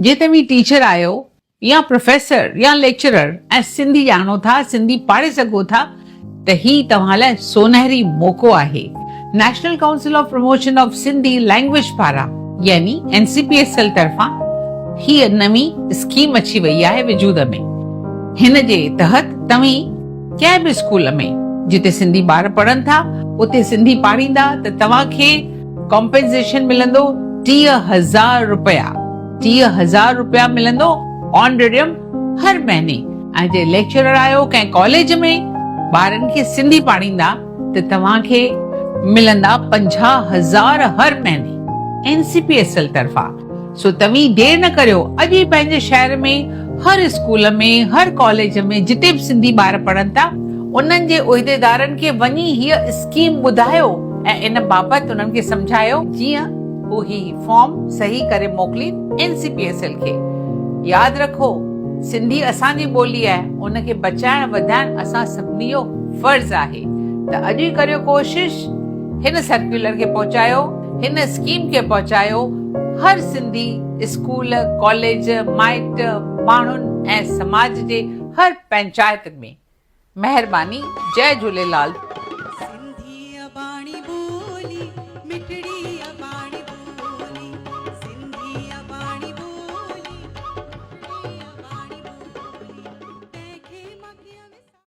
جي توهين ٽيچر آهيو يا پروفيسر يا ليڪچرر ۽ سنڌي ڄاڻو ٿا، سنڌي پاڙهي سگهو ٿا ته هي توهان لاء سونهري موقعو آهي. National council of promotion of Sindhi language پاران يعني N C P S L طرفان هيء نوين اسڪيم اچي وئي آهي وجود ۾. هن جي تحت توهين ڪنهن به اسڪول ۾ جتي سنڌي ٻار پڙهن ٿا اتي سنڌي پاڙهيندا ته توهان کي ڪمپنسيشن ملندو 30,000 رپيا، 30,000 رپيا ملندو آنريريم هر مهيني ۽ جي ليڪچرر آهيو ڪنهن ڪاليج ۾ ٻارن کي سنڌي پاڙهيندا ته توهان کي ملندا 50,000 هر مهيني N C P S L طرفان. سو توهين دير نه ڪريو اڄ ئي پنهنجي شهر ۾ هر اسڪول ۾ هر ڪاليج ۾ جتي به سنڌي ٻار پڙهن ٿا انهن جي عهديدارن کي وڃي هيء اسڪيم ٻڌايو ۽ ان بابت انهن کي سمجهايو جيئن هو هي فارم صحيح ڪري موڪلين N C P S L کي. ياد رکو سنڌي اسان جي ٻولي آهي ان کي بچائڻ وڌائڻ اسان سڀني جو فرض آهي ته اڄ ئي ڪريو ڪوشش هن سرڪيولر کي پهچايو. هن اسڪيم کي پهچايو هر سنڌي اسڪول، ڪاليج، مائٽ، ماڻهن ۽ سماج جي هر پنچائت ۾. مهرباني جئي جهوليلال.